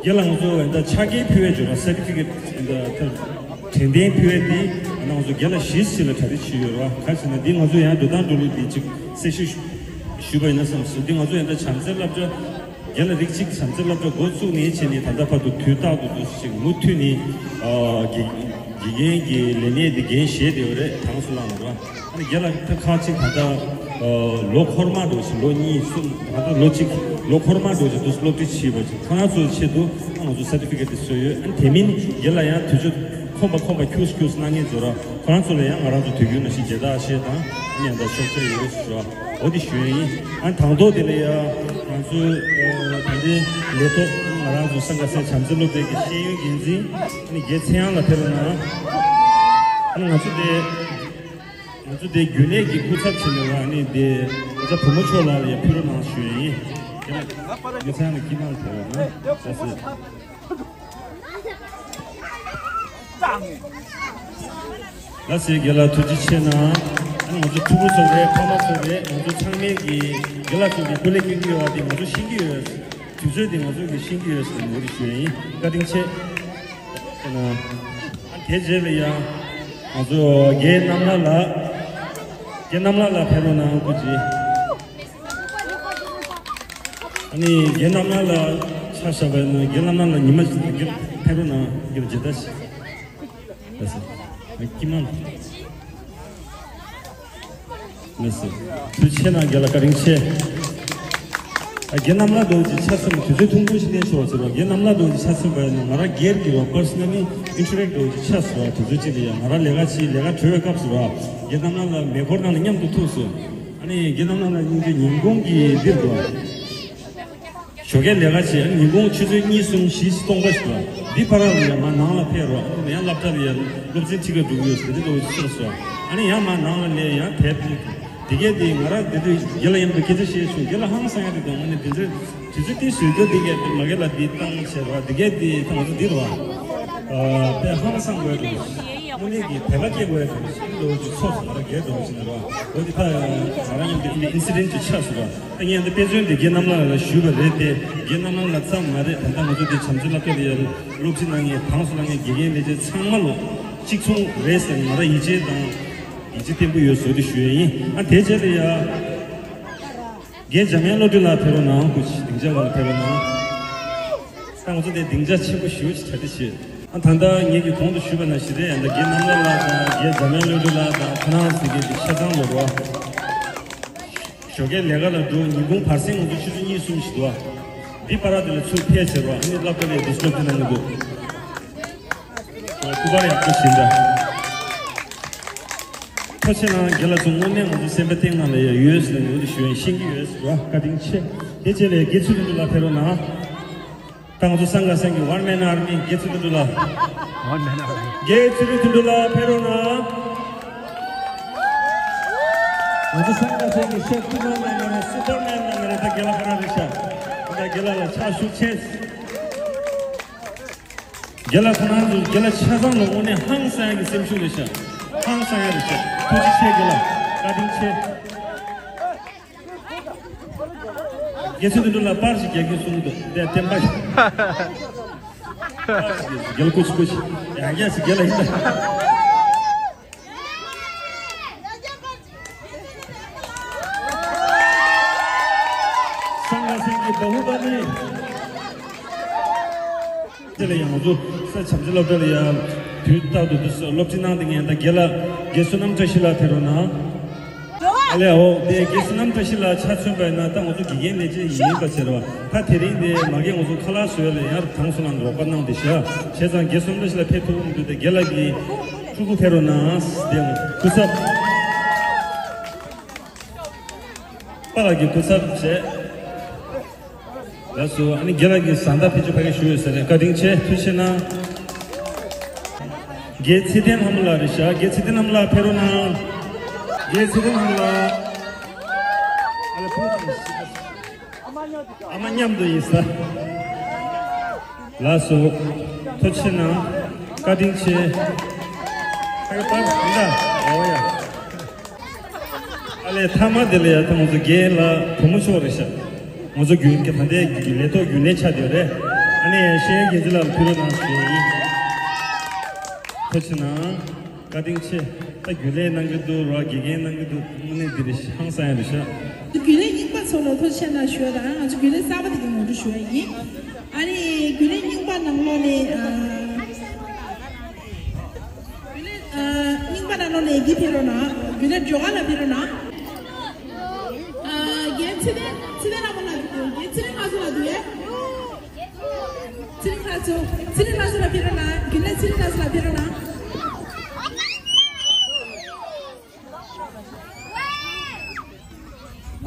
རྒན་ལགས་ང་ཚོ་ད་ཕྱག་འཁྱེར་ཕུལ་བའི་འཇོག་ར་སར་ཊི་ཕི་ཀེཊ་ད་དྲན་རྟེན་ཕུལ་བའི་འདི་ང་ཚོ་རྒན་ལགས་ཞེ་ཅིག་ལ་གྲ་སྒྲིག་བྱས་ཡོད་ར། ག་ཟེར་ན་འདི་ང་ཚོ་ཡང་འགྲོ་སྟངས་འགྲོ་ལུགས་འདི་ཅིག་གསལ་བཤད་ཞུ་ཞུས་པ་ཡིན་ན་བསམ་སོང་། འདི་ང་ཚོ་ཡང་ད་བྱམས་བརྩེ་སློབ་གྲྭ་རྒན་ལགས་རིགས་གཅིག་བྱམས་བརྩེ་སློབ་གྲྭ་འགོ་བཙུགས་ནས་བྱས་ནས་ད་ལྟ་བར་དུ་དུས་རྟག་ཏུ་འདུག་ཅིག་མུ་མཐུད་ནས་ཨ་དགེ་དགེ་རྒན་གྱི་ལས་གནས་འདི་འགན་བཞེས་བསྡད་ཡོད་རེད། གྲངས་སུ་བླངས་ར། ཨ་ནི་རྒན་ལགས་ད་ཁག་ཅིག་ད་ལྟ་ལོ་འཁོར་མ་འགྲོ་ཞིང་ལོ་གཉིས་གསུམ་ད་ལྟ་ལོ་གཅིག་ལོ་འཁོར་མ་འགྲོ་ཞིང་དུ་སློབ་ཁྲིད་བྱས་པ་ཅིག་ཁོ་རང་ཚོའི་ཆེད་དུ་ང་ཚོ་སར་ཊི་ཕི་ཀེཊ་དེ་བཟོས་ཡོད། ཨ་ནི་དེ་མིན་རྒན་ལགས་ཡང་དུས་ཚོད་ཁོམ་པ་ཁོམ་པ་ཁྱུགས་ཁྱུགས་གནང་མཁན་ཚོ་ར་ཁོ་རང་ཚོ་ལ་ཡང་ང་རང་ཚོ་དུས་རྒྱུན་ནང་བཞིན་མཇལ་དར་ཞེས་དང་ཨ་ནི་ཡང་ད་ཤོག་བྱ་ཡོད་ཟེར་བ་འོ་དེ་ཞུ་ཡ་ཡིན། ཨ་ནི་དང་ཐོག་དེ་ལ་ཡང་ང་ཚོའི་ད་ལྟའི་ལས་ཐོག་ང་རང་ཚོ་སང་ག་སེང་བྱམས་བརྩེ་སློབ་གྲྭའི་གི་ཤེས་ཡོན་འགན་འཛིན་ཨ་ནི་རྒན་ཚེ་དབྱངས་ལགས་ཕེབས་རོགས་གནང་། ཨ་ནི་ང་ཚོ་དེ། ང་ཚོ་དེ་རྒྱུན་ལས་ཀྱི་སྐུ་ཚབ་བྱས་ནས་ལ་ནི་དེ་ང་ཚོ་བུ་མོ་མཆོག་ལ་ཡ་ཕུལ་རོགས་གནང་ཞུ་ཡ་ཡིན། དེ་ལ་ངས་ཚང་ལ་ཁྱི་མང་དེ་ལ་ན་ལ་སི། ལ་སི་རྒན་ལགས་ཐུགས་རྗེ་ཆེ་གནང་། ཨ་ནི་ང་ཚོ་ཕྲུ་གུ་ཚོ་རེད་ཕ་མ་ཚོ་རེད་ང་ཚོ་ཚང་མས་ཀྱི་རྒན་ལགས་ཚོ་གི་སྐུ་ལས་སྐྱོན་གྱི་ཡོད་པ་དེ་ང་ཚོ་ཤེས་ཀྱི་ཡོད། དུས་ཚོད་དེ་ང་ཚོ་གི་ཤེས་ཀྱི་ཡོད་ཟེར་ནས་ངོ་སྤྲོད་ཞུ་ཡ་ཡིན། བཀའ་དྲིན་ཆེ། དེ་རྗེས་ལ་ཡང་ང་ཚོ་རྒན་རྣམ་ལགས་ལགས། རྒན་རྣམ་ལགས་ལགས་ཕེབས་རོགས་གནང་སྐུ་མཁྱེན། ཨ་ནི་རྒན་རྣམ་ལགས་ལགས་ཆ་བཞག་པ་ཡིན་ན་རྒན་རྣམ་ལགས་ལགས་ཉི་མ་ཕེབས་རོགས་གནང་རྒན་ལགས་མཇལ་དར་ཞིག་ལགས་སོ། ཁྱི་མང་། མི་སྲིད། དུས་ཆེ་ན་རྒན་ལགས་བཀའ་དྲིན་ཆེ། ཨ་རྒན་རྣམ་ལགས་རྡོ་རྗེ་ཆ་ཚང་དུས་ཚོད་ཐུང་ཐུང་ཞིག་ལེན་ཆོག་ཟེར་བ་རྒན་རྣམ་ལགས་རྡོ་རྗེ་ཆ་ཚང་བས་ནི་ང་རང་སྒེར་གྱི་བ་personally interact རྡོ་རྗེ་ཆ་ཟེར་བ་དུས་ཚོད་ཅིག་ལ་ཡང་ང་རང་ལས་ཀ་བྱེད་ལས་ཀ་གྲོལ་བའི་སྐབས་སུ་ར་རྒན་རྣམ་ལགས་ལ་མེ་འཁོར་ནང་ལ་མཉམ་དུ་ཐུག་སོང་། ཨ་ནི་རྒན་རྣམ་ལགས་ལ་སྙིང་རྗེ་ཉིན་གུང་གི་འདིར་འགྲོ། ཞོགས་ཀས་ལས་ཀ་བྱས། ཉིན་གུང་ཆུ་ཚོད་གཉིས་གསུམ་བཞི་སྟོང་པ་ཞིག་འདུག་འདི་བར་ལ་ཡང་མར་ནང་ལ་ཕེབས་རོགས། ཨ་ནི་ཡང་སློབ་གྲྭ་ལ་ཡང་སློབ་ཚན་ཁྲིད་ག་འགྲོ་གི་ཡོད་ཟེར་དེ་འདྲ་བོ་ཞིག་གསུངས་སོང་། ཨ་ནི་ཡང་མར་ནང་ལ་སླེབས། ཡང་དེབ་དེ་གས་དེ་ང་རང་དེ་དུས་རྒན་ལགས་མཉམ་དུ་སྐད་ཆ་བཤད་བྱུང་། རྒན་ལགས་ཧང་སང་ཡ་དེ་དང་། ཨ་ནི་དེ་ཚོའི་དུས་ཚོད་དེ་བཟོས་རྒྱུ་དེ་གས་དེ་མ་རྒན་ལགས་འདི་བཏང་བྱས་རོགས། དེ་གས་དེ་ད་ང་ཚོ་འདི་རོགས། ཨ་དཔེ་ཧང་སང་དགོས་འདུག་དངོས་གནས་ཀྱི་དད་པ་སྐྱེ་དགོས་འདུག་ལོ་ཅིག་ཚོགས་སུ་ང་རང་རྒན་འདྲ་བོ་ཞིག་ནས་རོགས། འོ་དེ་ད་ང་རང་མཉམ་དུ་ཨིན་སི་ཌེན་ཊི་ཅིག་ཆགས་སོང་རོགས། ངས་འདི་དཔེ་མཚོན་འདི་རྒན་རྣམ་ལགས་ལ་ཞུས་པ་རེད་དེ། རྒན་རྣམ་ལགས་ལ་ཙམ་མ་རེད། ད་ལྟ་ང་ཚོ་འདི་བྱམས་བརྩེ་སློབ་གྲྭ་ལ་ཡ་སློབ་ཁྲིད་གནང་མཁན་གྲངས་སུ་གནང་མཁན་དགེ་རྒན་ལས་བྱེད་ཚང་མ་ལོ་གཅིག་མཚུངས་རེད་ཟེར་ང་རང་ཡིད་ཆེས་དང་ཡིད་ཆེས་བརྟན་པོ་ཡོད་ཟེར་དེ་ཞུ་ཡ་ཡིན། ཨ་དེ་རྗེས་ལ་ཡ་རྒན་འཇམ་དབྱངས་བློ་གྲོས་ལགས་ཕེབས་རོགས་གནང་། སྐུ་མཁྱེན་སྡིངས་ཆ་བར་ལ་ཕེབས་རོགས་གནང་། ད་ང་ཚོ་དེ་སྡིངས་ཆ་ཆེན་པོ་ཞེ་པོ་ཅིག་གྲ་སྒྲིག་བྱས། ཨ་ད་ལྟ་ངེད་ཀྱིས་གོང་དུ་ཞུས་པ་ནང་བཞིན་རེད། ད་རྒན་གནམ་ལྷ་ལགས་དང་རྒན་འཇམ་དབྱངས་བློ་གྲོས་ལགས་དང་ཁོ་རང་ཚོ་གི་ཆ་ཚང་ལོ་རོ། ཞོགས་ཀས་ལས་ཀ་ལ་འགྲོ། ཉིན་གུང་བར་གསེང་ང་ཚོ་ཆུ་ཚོད་གཉིས་གསུམ་ཞིག་འདུག་འདི་བར་དེ་ལ་ཚུར་ཕེབས་བྱས་རོགས། ཨ་ནི་སློབ་གྲྭ་ལ་ཡ་ཌི་སི་ཊརབ་ཅིག་གནང་གི་འདུག་སྐུ་པར་ཡག་པོ་ཞིག་འདྲ། ཐུགས་རྗེ་གནང་། རྒན་ལགས་ཚོ་དངོས་གནས་ང་ཚོ་སེམས་པ་གཏིང་ནང་ལ་ཡ་ཡོད་ཟེར་ནས་འོ་དེ་ཞུ་ཡ་ཤེས་ཀྱི་ཡོད་ཟེར་བ། བཀའ་དྲིན་ཆེ། དེ་རྗེས་ལ་དགེ་ཚུལ་དོན་གྲུབ་ལགས་ཕེབས་རོགས་གནང་། ད་ང་ཚོ་སང་ག་སེང་གི་ཝན་མེན་ཨར་མི་དགེ་ཚུལ་དོན་གྲུབ་ལགས། ཝན་མེན་ཨར་མི། དགེ་ཚུལ་དོན་གྲུབ་ལགས་ཕེབས་རོགས་གནང་། ང་ཚོ་སང་ག་སེང་གི་ཤེག་ཊི་མན་ནང་ནས་རེད། སུ་པར་མན་ནང་ནས་རེད། ད་རྒན་ལགས་ག་རེ་རེད་ཤག་ད་རྒན་ལགས་ལ་ཕྱག་ཞུ་ཆེད། རྒན་ལགས་ཁོ་རང་ཚོ་རྒན་ལགས་ཆ་ཚང་ལ་དངོས་གནས་ཧང་སང་ཡ་གི་སེམས་ཤུགས་རེད་ཤག་ཧང་སང་ཡ་རེད་ཤག་ཐུགས་རྗེ་ཆེ་རྒན་ལགས། བཀའ་དྲིན་ཆེ། དགེ་ཚུལ་དོན་གྲུབ་ལགས་པར་ཞིག་རྒྱག་གི་གསུངས་འདུག་དེ་བསྟན་པ་ཞིག་རྒན་ལགས་སྐུ་མཁྱེན་སྐུ་མཁྱེན། ཡ་ཡ་ཞིག་རྒན་ལགས་ཡིན་ད། སང་ག་སེང་གི་བ་ཧུ་པ་ནི། དེ་ལ་ཡང་ང་ཚོ་ས་བྱམས་བརྩེ་སློབ་གྲྭ་ལ་ཡང་དུས་རྟག་ཏུ་དུས་སུ་སློབ་ཁྲིད་གནང་བསྡད་མཁན་ད་རྒན་ལགས་རྒན་བསོད་ནམས་བཀྲ་ཤིས་ལགས་ཕེབས་རོགས་གནང་། ཨ་ལས་འོ་དེ་རྒན་བསོད་ནམས་བཀྲ་ཤིས་ལགས་ཆ་མཚོན་པ་ཡིན་ན་ད་ང་ཚོ་དགེ་རྒན་ལས་བྱེད་ཡིན་པ་ཟེར་བ། ད་དེ་རིང་དེ་མ་རྒན་ང་ཚོ་ཁ་ལག་བཟོ་ཡ་ལ་ཡང་དྲང་སོང་ལ་རོགས་པ་གནང་བསྡད་ཤག་བྱས་ཙང་རྒན་བསོད་ནམས་བཀྲ་ཤིས་ལགས་ཕེབས་ཐུབ་མི་འདུག་དེ་རྒན་ལགས་ཀྱི་ཕྲུ་གུ་ཕེབས་རོགས་གནང་། དེ་སྐུ་ཚབ། པཱ་ལགས་ཀྱི་སྐུ་ཚབ་བྱས། ལགས་སོ། ཨ་ནི་རྒན་ལགས་ཀྱི་བཟའ་ཟླ་ཕལ་ཆེར་ཕ་གིར་བཞུགས་ཡོད་ས་རེད། བཀའ་དྲིན་ཆེ། ཐུགས་རྗེ་གནང་། རྒན་ཚེ་བརྟན་ལྷ་མོ་ལགས་རེད་ཤག་རྒན་ཚེ་བརྟན་ལྷ་མོ་ལགས་ཕེབས་རོགས་གནང་། རྒན་ཚེ་བརྟན་ལྷ་མོ་ལགས། ཨ་ལས་ཕུ་ཨ་མ་མཉམ་དུ་ཡིན་ས། ལགས་སོ། ཐུགས་རྗེ་གནང་། བཀའ་དྲིན་ཆེ། ཕ་གི་པར་འདི་འདྲ་འོ་ཡ། ཨ་ལས་མཐའ་མ་དེ་ལ་ཡ་ད་ང་ཚོ་རྒན་ལགས་བུ་མོ་མཆོག་རེད་ཤག་ང་ཚོ་རྒྱུན་གྱི་ད་ལྟའི་ལས་ཐོག་རྒྱུན་ལས་ཆགས་བསྡད་ཡོད་རེད། ཨ་ནི་ཡ་ཤེས་ཡོན་འགན་འཛིན་ལགས་ལ་ཕུལ་རོགས་གནང་ཞུ་ཡ་ཡིན། ཐུགས་རྗེ་གནང་། བཀའ་དྲིན་ཆེ། ད་རྒྱུན་ལས་གནང་གི་འདུག་རོགས་དགེ་རྒན་གནང་གི་འདུག་དངོས་གནས་འདི་རེད་ཤག་ཧང་སང་ཡ་རེད་ཤག་རྒྱུན་ལས་རྙིང་པ་ཚོ་ལ་ཐུགས་རྗེ་གནང་ཞུ་ཡ་དང་ང་ཚོ་རྒྱུན་ལས་གསར་པ་དེ་གའི་ངོ་སྤྲོད་ཞུ་ཡ་ཡིན། ཨ་ནི་རྒྱུན་ལས་རྙིང་པ་ནང་ལོགས་ནས་ཨ། རྙིང་པ་ནང་ལོགས་ནས་འདི་ཕེབས་རོགས་གནང་། རྒྱུན་ལས་སྒྲོལ་དཀར་ལགས་ཕེབས་རོགས་གནང་། ཨ། རྒན་ཚེ་བརྟན། ཚེ་བརྟན་ལྷ་མོ་ལགས་འདུག་རྒན་ཚེ་བརྟན་ལགས་སུ་ལ་འདུག་ཨེ། ཚེ་རིང་ལགས་སུ། ཚེ་རིང་ལགས་སུ་ལ་ཕེབས་རོགས་གནང་། རྒྱུན་ལས་ཚེ་རིང་ལགས་སུ་ལ་ཕེབས་རོགས་གནང་།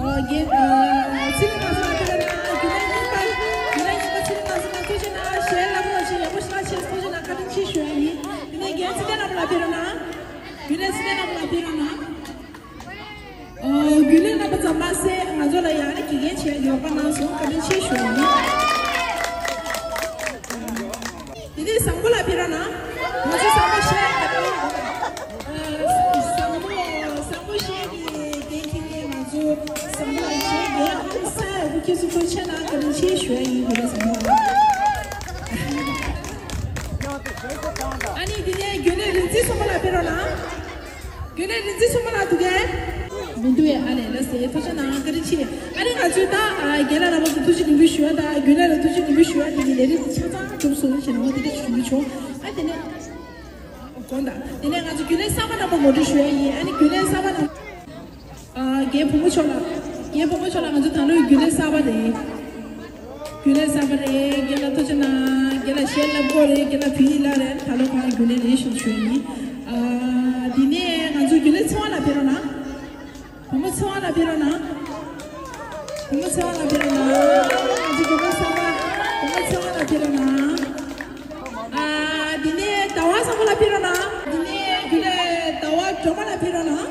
ཨོ་རྒན། ཨ། ཚེ་རིང་ལགས་སུ་ལ་ཕེབས་རོགས་གནང་། རྒྱུན་ལས་རྙིང་པ། རྒྱུན་ལས་རྙིང་པ་ཚེ་རིང་ལགས་སུ་ལ་ཐུགས་རྗེ་གནང་། གཞན་ལ་མོ་ལ་ཆེ་ཡག་པོ་ཞིག་ལ་ཆེ་ཐུགས་རྗེ་གནང་། བཀའ་དྲིན་ཆེ་ཞུ་ཡ་ཡིན། དེ་ནས་རྒན་ཚེ་བརྟན་ལྷ་མོ་ལ་ཕེབས་རོགས་གནང་། རྒྱུན་ལས་ཚེ་བརྟན་ལྷ་མོ་ལ་ཕེབས་རོགས་གནང་། ཨོ། རྒྱུན་ལས་རྣམ་པ་ཚོ་མ་ཟད་ང་ཚོ་ལ་ཡང་ན་དགེ་རྒན་བྱས་ཡོད་པ་གནང་སོང་། བཀའ་དྲིན་ཆེ་ཞུ་ཡ་ཡིན། དེ་ནས་བཟང་པོ་ལ་ཕེབས་རོགས་གནང་། ང་ཚོ་བཟང་པོ་བཤད་ཡ་ཡོད། ཨ། བཟང་པོ། བཟང་པོ་བཤད་ཀྱི་གདན་ཁྱེར་མཁན་ང་ཚོ་བཟང་པོ་ལ་བཤད་ཡོད། ཨ་ནི་ས་ཡ་བུ་ཁྱེད་ཚོ་ཐུགས་རྗེ་གནང་། བཀའ་དྲིན་ཆེ་ཞུ་ཡ་ཡིན། རྒྱུན་ལས་བཟང་པོ་ལ། ཨ་ནི་དེ་ནས་རྒྱུན་ལས་རིག་འཛིན་སོགས་པ་ལ་ཕེབས་རོགས་གནང་། རྒྱུན་ལས་རིག་འཛིན་སོགས་པ་ལ་འདུག་གས། མི་འདུག་ཨེ། ཨ་ལས་ལགས་སེ། ཐུགས་རྗེ་གནང་། བཀའ་དྲིན་ཆེ། ཨ་ནི་ང་ཚོས་ད་ཨ་རྒན་ལགས་རྣམ་པ་ཚོ་ཐུགས་རྗེ་སྙིང་པོ་ཞུ་བ་དང་རྒྱུན་ལས་ལ་ཐུགས་རྗེ་སྙིང་པོ་ཞུ་བ་དེ་གི་ལས་རིམ་ཆ་ཚང་གྲུབ་སོང་ཞེས་ནང་དེ་འདྲ་ཞུ་གི་བྱུང་། ཨ་དེ་ནས་དགོངས་དག་དེ་ནས་ང་ཚོ་རྒྱུན་ལས་གསར་པ་རྣམ་པ་ངོ་སྤྲོད་ཞུ་ཡ་ཡིན། ཨ་ནི་རྒྱུན་ལས་གསར་པ་རྣམས། ཨ། རྒན་བུ་མོ་མཆོག་ལགས། རྒན་བུ་མོ་མཆོག་ལགས་ང་ཚོ་ད་ལོའི་རྒྱུན་ལས་གསར་པ་རེད། རྒྱུན་ལས་གསར་པ་རེད། རྒན་ལགས་ཐུགས་རྗེ་གནང་། རྒན་ལགས་ཞལ་ལབ་དགོས་རེད། རྒན་ལགས་བོད་ཡིག་ལ་རེད། ད་ལོ་ཁོང་རྒྱུན་ལས་རེད་ཞུ་ཞུ་ཡིན། ཨ། དེ་ནས་ང་ཚོ་རྒྱུན་ལས་ཚེ་དབང་ལགས་ཕེབས་རོགས་གནང་། བུ་མོ་ཚེ་དབང་ལགས་ཕེབས་རོགས་གནང་། བུ་མོ་ཚེ་དབང་ལགས་ཕེབས་རོགས་གནང་། ང་ཚོ་རྒན་ལགས་ གྲོགས་པོ་ལ་ཕེབས་རོགས་གནང་།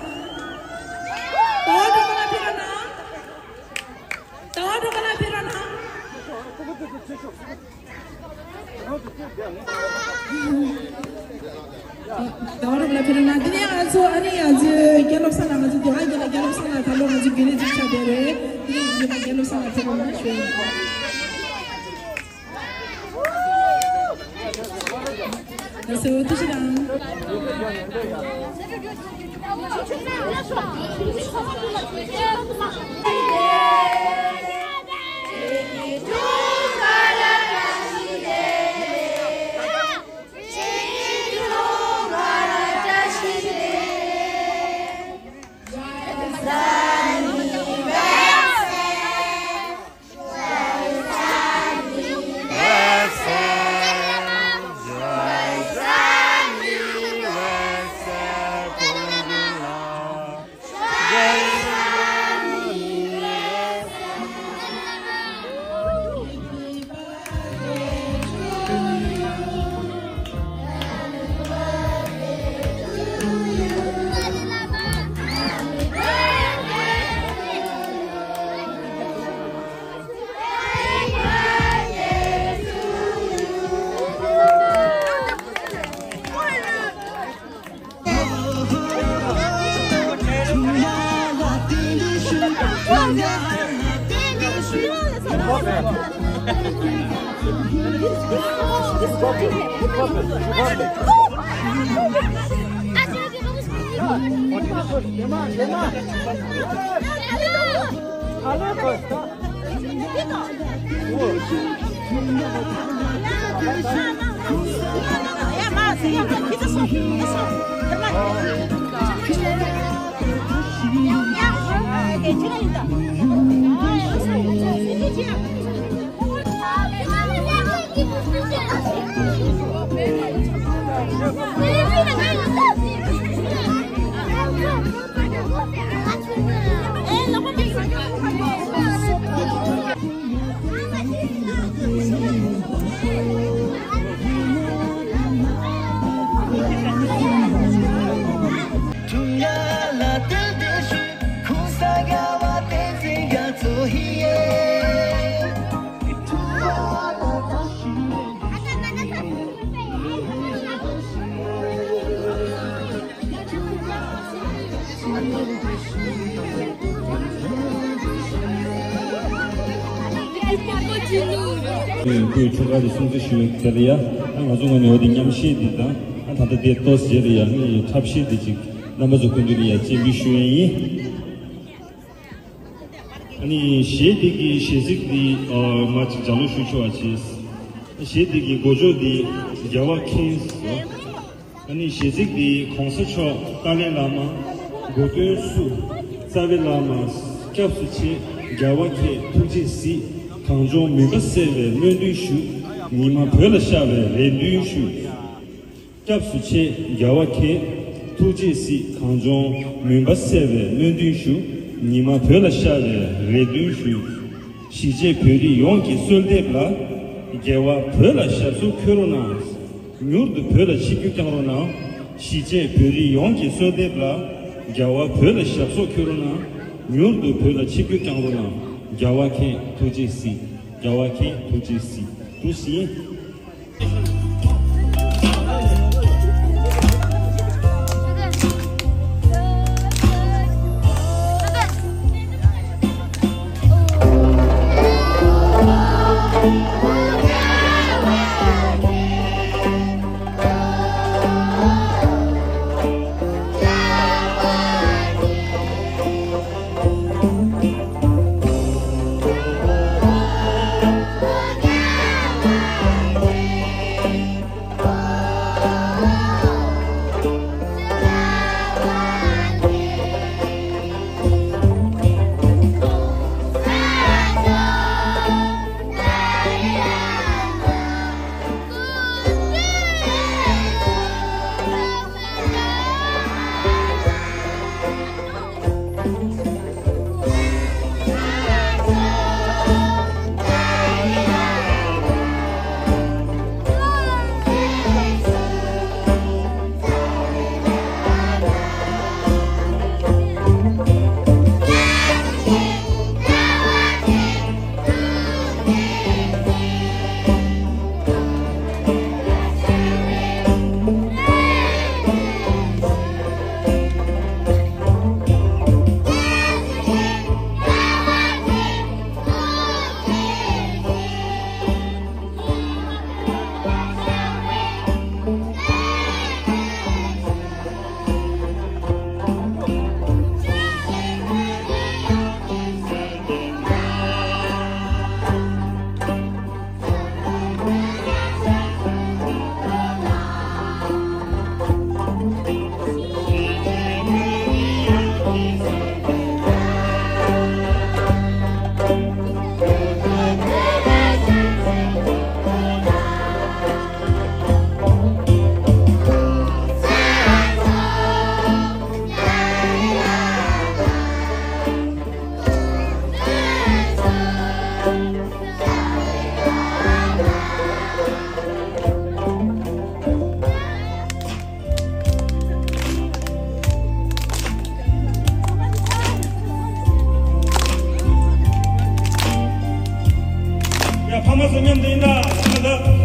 ཟླ་བ་གྲོགས་པོ་ལ་ཕེབས་རོགས་གནང་། ཟླ་བ་གྲོགས་པོ་ལ་ཕེབས་རོགས་གནང་། ཟླ་བ་གྲོགས་པོ་ལ་ཕེབས་རོགས་གནང་། དེ་ནས་ང་ཚོ་ཨ་ནི་ང་ཚོའི་རྒྱལ་སློབ་ས་ལ་ང་ཚོ་དེ་བ་རྒྱལ་ལ་རྒྱལ་སློབ་ས་ལ་ད་ལོ་ང་ཚོ་དགེ་ལས་གཅིག་ཆགས་བསྡད་རེད། དེ་ནས་ང་ཚོ་རྒྱལ་སློབ་ས་ལ་ཕེབས་རོགས་གནང་ཞུ་ཡིན། ད་སོ་ཐུགས་རྗེ་གནང་། ཁོས་ཁྲོམ་ཁ་དེ་སྲུང་བརྩི་ཞུ་བའི་དེ་ལ་ཡ། ང་ཚོ་ངོས་ནས་འོ་དེ་མཉམ་བཞེས་འདི་དང་། ད་ལྟ་དེ་ཏོག་ཙམ་རྗེས་ལ་ཡ་ངས་འཁྲབ་གཞས་འདི་ཅིག་རྣམ་པ་ཚོ་སྐུ་མདུན་ལ་ཡ་སྤྱན་འབུལ་ཞུ་ཡས་ཡིན། ཨ་ནི་གཞས་འདི་གི་གཞས་ཚིག་འདི་ཨ་མ་ཅིག་ལྗགས་ཀློག་ཞུ་ཆོག་པ་བྱས། གཞས་འདི་གི་འགོ་བརྗོད་འདི་རྒྱལ་བ་མཁྱེན་ཟེར། ཨ་ནི་གཞས་ཚིག་འདི་གོང་ས་མཆོག་ཏཱ་ལའི་བླ་མ། གོ་སྟོན་སུ། རྩ་བའི་བླ་མ། སྐྱབས་སུ་མཆི། རྒྱལ་བ་མཁྱེན་ཐུགས་རྗེས་གཟིགས། གངས་ལྗོངས་མུན་པ་སེལ་བའི་སྨོན་འདུན་ཞུ། ཉི་མ་བོད་ལ་ཤར་བའི་རེ་འདུན་ཞུ། སྐྱབས་སུ་མཆི། རྒྱལ་བ་མཁྱེན། ཐུགས་རྗེས་གཟིགས། གངས་ལྗོངས་མུན་པ་སེལ་བའི་སྨོན་འདུན་ཞུ། ཉི་མ་བོད་ལ་ཤར་བའི་རེ་འདུན་ཞུ། གཞིས་བྱེས་བོད་རིགས་ཡོངས་ཀྱི་གསོལ་འདེབས་ལ། རྒྱལ་བ་བོད་ལ་ཞབས་སོར་འཁོད་རོགས་གནང་། མྱུར་དུ་བོད་ལ་ཆིབས་བསྒྱུར་བསྐྱངས་རོགས་གནང་། གཞིས་བྱེས་བོད་རིགས་ཡོངས་ཀྱི་གསོལ་འདེབས་ལ། རྒྱལ་བ་བོད་ལ་ཞབས་སོར་འཁོད་རོགས་གནང་། མྱུར་དུ་བོད་ལ་ཆིབས་བསྒྱུར་བསྐྱངས་རོགས་གནང་། རྒྱལ་བ་མཁྱེན། ཐུགས་རྗེས་གཟིགས། རྒྱལ་བ་མཁྱེན། ཐུགས་རྗེས་གཟིགས། ཐུགས་རྗེས་གཟིགས། ཡ། ཕ་མ་ཚོ་མཉམ་དུ་ཡིན་ད། ཕ་མ་ལ།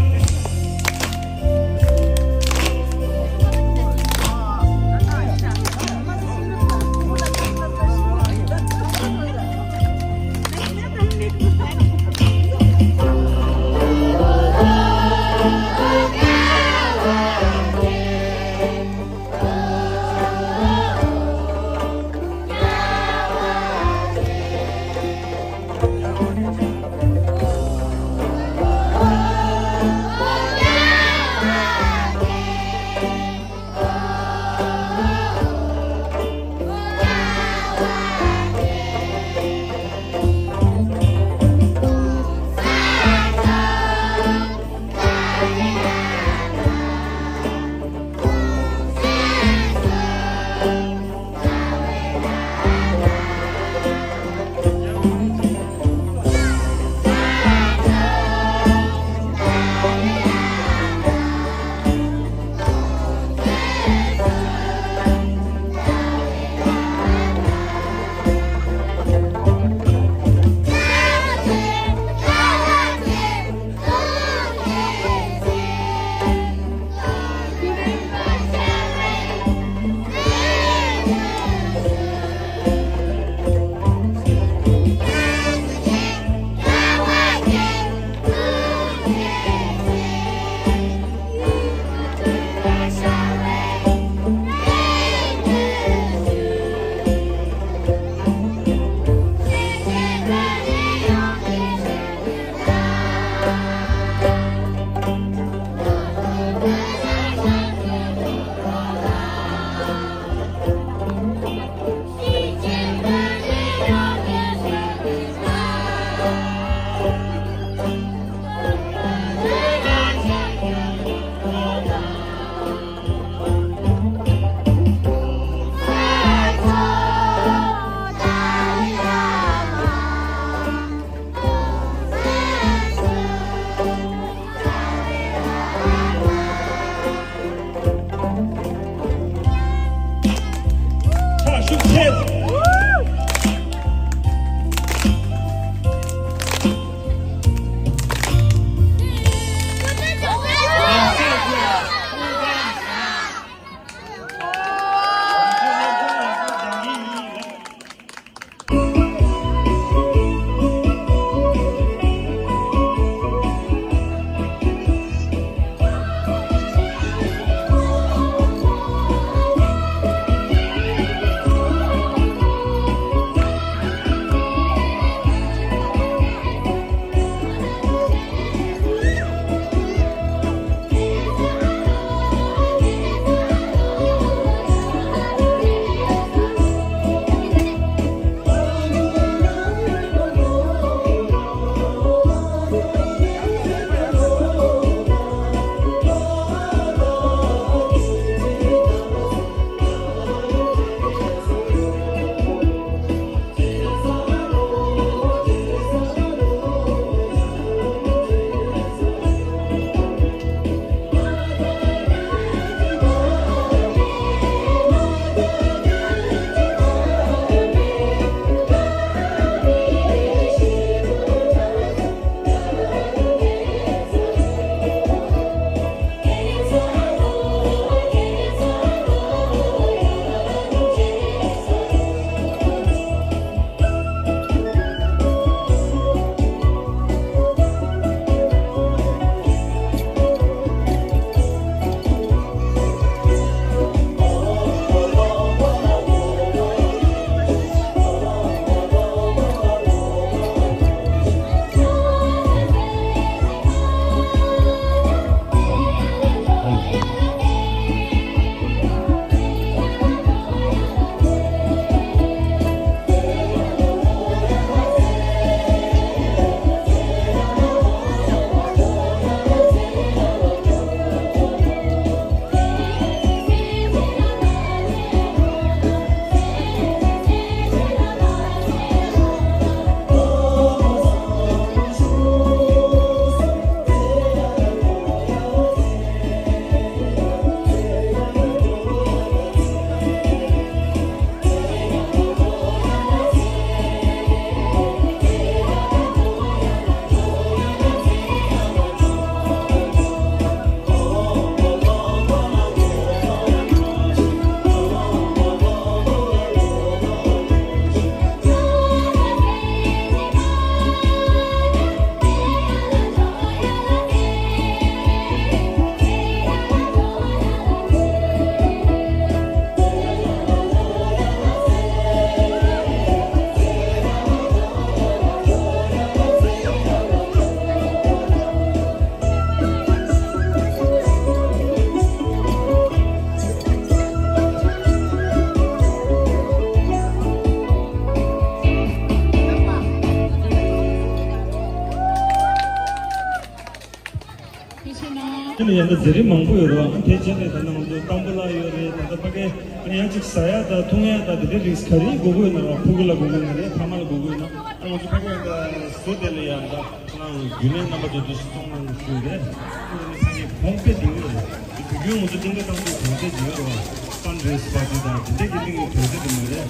དེ་ནས་ཡང་ད་ཟས་རིགས་མང་པོ་ཡོད་རེད་བ། ཨ་དེ་བྱས་ནས་ད་ནང་དུ་ཏམ་བུ་ལ་ཡོད་རེད། ད་ལྟ་ཕ་གི་ཨ་ནི་ཡང་ཅིག་ཟ་ཡག་དང་འཐུང་ཡག་དང་དེ་འདྲའི་རིགས་ག་རེ་དགོས་ཀྱི་ཡོད་ན་ར། ཕྲུ་གུ་ལ་དགོས་ཀྱི་ཡོད་ན་རེད། ཕ་མ་ལ་དགོས་ཀྱི་ཡོད་ན། ཨ་ང་ཚོ་ཕ་གི་ཡང་ད་བཟོ་དེ་ལ་ཡང་ད་ཁོ་རང་རྒྱུན་ལས་རྣམ་པ་ཚོ་དུ་སོང་ནང་ཞུས་རེད། ཨ་ནི་ཕ་གི་གོང་སྤེལ་དེ་ཡོད་རེད། དེ་བོད་ཁྱོད་ང་ཚོ་གཏན་འཁེལ་བཏང་དུས་གོང་སྤེལ་དེ་ཡོད་རེད་བ། ཕན་རེ་སི་པར་ཊི་དང་དེ་འདྲ་གི་སྟེང་གི་གོང་སྤེལ་དེ་མ་རེད།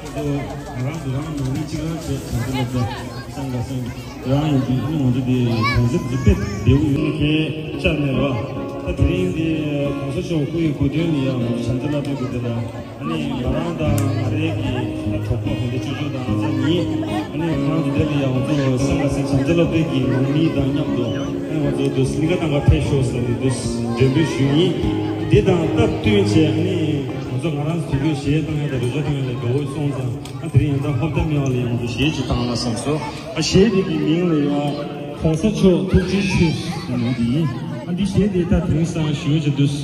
ང་ཚོ་ང་རང་ཚོ་རང་ནང་མི་གཅིག་རང་བྱས་བྱང་ཆུབ་ལ་ཚོ་སང་ག་སང་། རང་ཡིན་དུས་ཨ་ནི་ང་ཚོ་དེ་གང་ཟེར་དེ་དཔེ་བདེ་བོ་ཡོད་མཁན་བཅར་མེད་པ། ད་དེ་རིང་དེ་གོང་ས་མཆོག་སྐུ་ཡི་གོ་སྟོན་ལ་ཡང་ང་ཚོ་བྱང་ཆུབ་ལ་ཕེབས་དགོས་དེ་ལ། ཨ་ནི་ང་རང་དང་ང་རའི་གི་ད་གྲོགས་པོ་དེ་འདྲ་ཅོ་ཅོ་དང་ཨ་ཅག་གཉིས། ཨ་ནི་ཁོ་རང་ཚོ་དེ་ལ་ཡང་ང་ཚོ་སང་ག་སང་བྱང་ཆུབ་ལ་ཕེབས་ཀྱི་ནང་མི་དང་མཉམ་དུ་ཨ་ནི་ང་ཚོ་དུ་སི་ནི་ཀ་ཏང་ག་ཕེབས་ཤོག་ཟེར་ནས་དུ་འབྲེལ་འདྲིས་ཞུས་ཡིན། འདི་དང་སྟབས་བསྟུན་བྱས་ཨ་ནི་ང་ཚོ་ང་རང་ཚོ་དུས་རྒྱུན་གཞས་བཏང་ཡ་དང་རོལ་ཆ་བཏང་ཡ་ལ་དགའ་བོ་སོང་ཙང་། ཨ་དེ་རིང་ཡང་ད་ཧོབ་ཏེ་མེ་བ་ལ་ཡང་ང་ཚོ་གཞས་ཅིག་བཏང་ན་བསམ་སོང་། ཨ་གཞས་འདི་གི་མིང་ལ་ཡང་གོང་ས་མཆོག་ཐུགས་རྗེ་ཆེ་ཟེར་ནས་འདི་ཡིན། ཨ་འདི་གཞས་འདི་ད་དེང་སང་ཞུ་བ་བྱེད་དུས་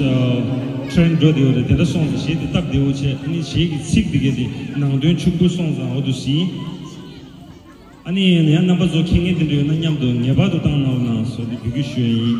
ཊེན་འགྲོ་བསྡད་ཡོད་རེད། དེ་འདྲ་སོང་ཙང་གཞས་འདི་སྟབས་བདེ་བོ་བྱས། ཨ་ནི་གཞས་ཀྱི་ཚིག་འདི་གས་འདི་ནང་དོན་ཕྱུག་པོ་སོང་ཙང་འོ་འདུག་ཟིན། ཨ་ནི་ཡང་རྣམ་པ་ཚོ་མཁྱེན་མཁན་དེ་འདྲ་ཡོད་ན་མཉམ་དུ་ངེས་པར་དུ་བཏང་གནང་རོགས་གནང་ཟེར་འདི་འབོད་སྐུལ་ཞུ་ཡ་ཡིན།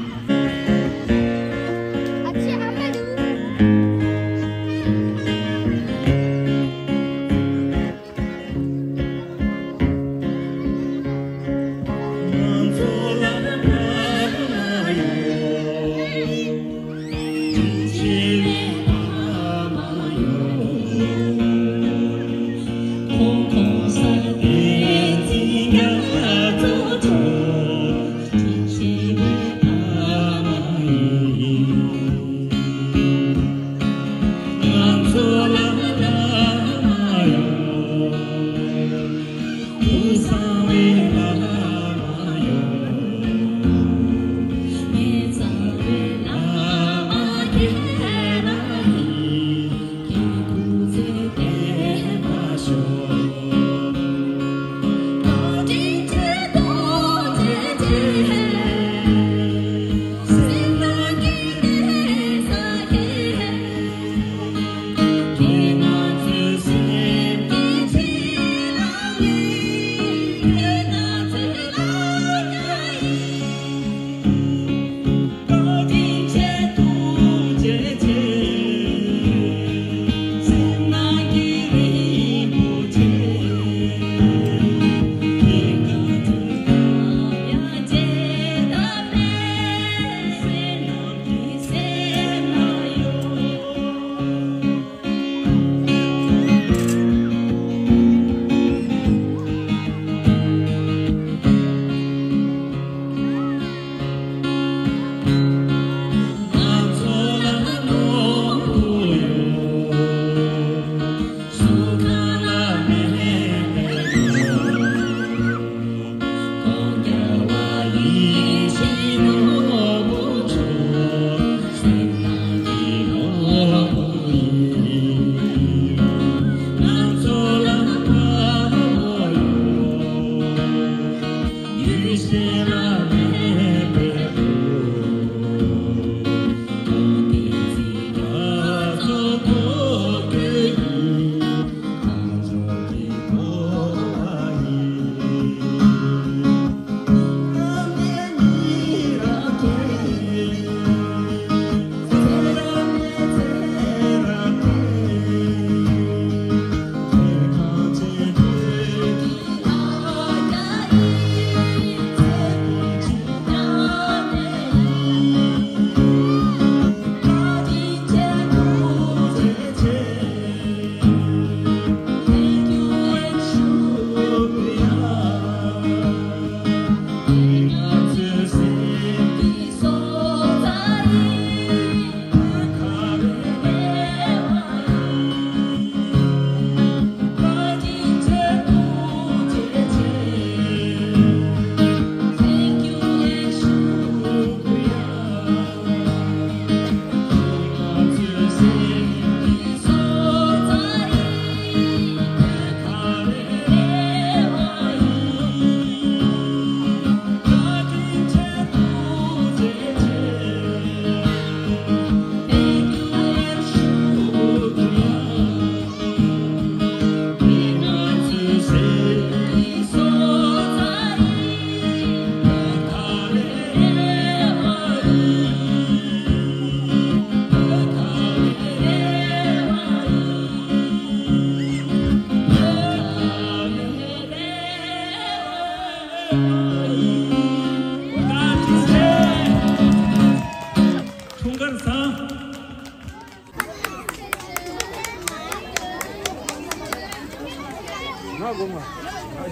ང་དགོངས་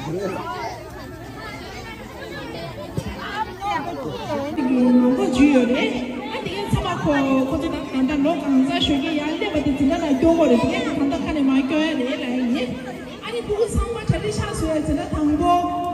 པ། མང་པོ་བརྒྱུད་ཡོད་རེད། ཨ་དེ་གའི་ཚང་མ་ཁོ་ཁོ་ཚོ་ད་ད་ལྟ་ལོ་གང་ཚ་ཞོད་ཀྱི་ཡར་སླེབས་པ་དེ་འཛིན་གྲྭ་ལ་སྐྱོ་གོ་རེད། དེ་གའི་ད་ད་ལྟ་ཁ་ནས་མ་སྐྱོ་ཡ་རེད་ལ་ཡིན། ཨ་ནི་ཕྲུ་གུ་ཚང་མ་གྲ་སྒྲིག་ཤག་བཟོ་ཡ་འཛིན་གྲྭ་དང་པོ།